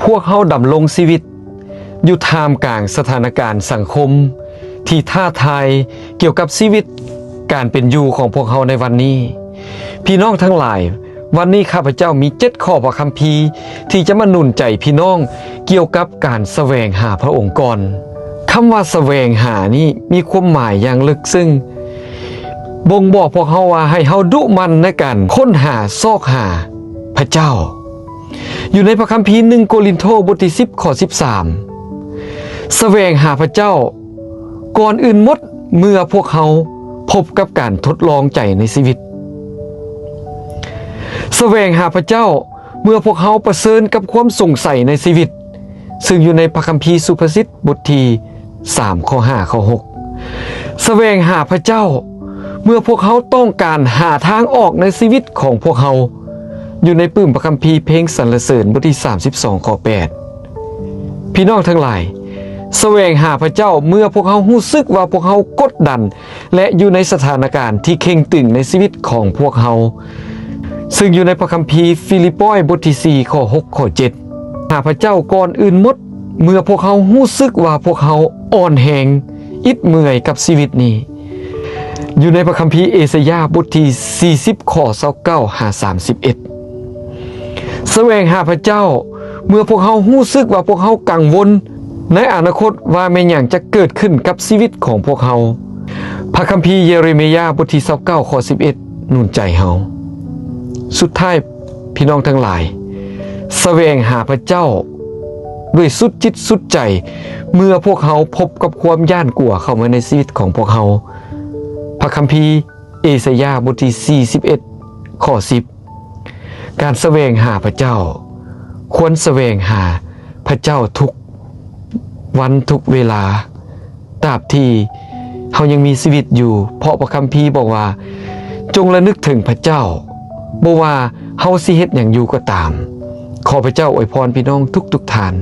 ພວກເຮົາດຳລົງຊີວິດຢູ່ທ່າມກາງສະຖານະການສັງຄົມທີ່ທ້າທາຍກ່ຽວກັບຊີວິດການເປັນຢູ່ຂອງພວກເຮົາໃນວັນນີ້. ພີ່ນ້ອງທັງຫຼາຍ, ວັນນີ້ຂ້າພະເຈົ້າມີເຈັດຂໍ້ພະຄຳພີທີ່ຈະມາໜູນໃຈພີ່ນ້ອງກ່ຽວກັບການສະແຫວງຫາພະອົງກ່ອນ. ຄຳວ່າສະແຫວງຫານີ້ມີຄວາມໝາຍຢ່າງເລິກເຊິ່ງ, ບົ່ງບອກພວກເຮົາວ່າໃຫ້ເຮົາດຸໝັ່ນໃນການຄົ້ນຫາຊອກຫາພະເຈົ້າ. ຢູ່ໃນພະຄຳພີໜຶ່ງໂກລິນໂທ ບົດທີສິບ ຂໍ້ສິບສາມ, ສະແຫວງຫາພະເຈົ້າກ່ອນອື່ນໝົດເມື່ອພວກເຮົາພົບກັບການທົດລອງໃຈໃນຊີວິດ. ສະແຫວງຫາພະເຈົ້າເມື່ອພວກເຮົາປະເຊີນກັບຄວາມສົງໄສໃນຊີວິດ, ເຊິ່ງຢູ່ໃນພະຄຳພີສຸພາສິດບົດທີສາມ ຂໍ້ຫ້າ ຂໍ້ຫົກ. ສະແຫວງຫາພະເຈົ້າເມື່ອພວກເຮົາຕ້ອງການຫາທາງອອກໃນຊີວິດຂອງພວກເຮົາ, ຢູ່ໃນປຶ້ມພະຄຳພີເພງສັນລະເສີນບົດທີສາມສິບສອງ ຂໍ້ແປດ. ພີ່ນ້ອງທັງຫຼາຍ, ສະແຫວງຫາພະເຈົ້າເມື່ອພວກເຮົາຮູ້ສຶກວ່າພວກເຮົາກົດດັນ ແລະ ຢູ່ໃນສະຖານະການທີ່ເຄັ່ງຕຶງໃນຊີວິດຂອງພວກເຮົາ, ເຊິ່ງຢູ່ໃນພະຄຳພີຟີລິບປອຍບົດທີສີ່ ຂໍ້ຫົກ ຂໍ້ເຈັດ. ຫາພະເຈົ້າກ່ອນອື່ນໝົດເມື່ອພວກເຮົາຮູ້ສຶກວ່າພວກເຮົາອ່ອນແຮງ, ອິດເມື່ອຍກັບຊີວິດນີ້, ຢູ່ໃນພະຄຳພີເອຊາຍາບົດທີສີ່ສິບ ຂໍ້ຊາວເກົ້າຫາສາມສິບເອັດ. ສະແຫວງຫາພະເຈົ້າເມື່ອພວກເຮົາຮູ້ສຶກວ່າພວກເຮົາກັງວົນໃນອະນາຄົດວ່າແມ່ນຫຍັງຈະເກີດຂຶ້ນກັບຊີວິດຂອງພວກເຮົາ. ພະຄຳພີເຢເຣເມຍາບົດທີຊາວເກົ້າ ຂໍ້ສິບເອັດ ໜູນໃຈເຮົາ. ສຸດທ້າຍ, ພີ່ນ້ອງທັງຫຼາຍ, ສະແຫວງຫາພະເຈົ້າດ້ວຍສຸດຈິດສຸດໃຈ ເມື່ອພວກເຮົາພົບກັບຄວາມຢ້ານກົວເຂົ້າມາໃນຊີວິດຂອງພວກເຮົາ. ພະຄຳພີເອຊາຍາບົດທີສີ່ສິບເອັດ ຂໍ້ສິບ. ການສະແຫວງຫາພະເຈົ້າ, ຄວນສະແຫວງຫາພະເຈົ້າທຸກວັນທຸກເວລາ ຕາບທີ່ເຮົາຍັງມີຊີວິດຢູ່, ເພາະພະຄຳພີບອກວ່າ, ຈົ່ງລະນຶກເຖິງພະເຈົ້າ, ບໍ່ວ່າເຮົາຊິເຮັດຫຍັງຢູ່ກໍຕາມ. ຂໍພະເຈົ້າອວຍພອນພີ່ນ້ອງທຸກໆທ່ານ.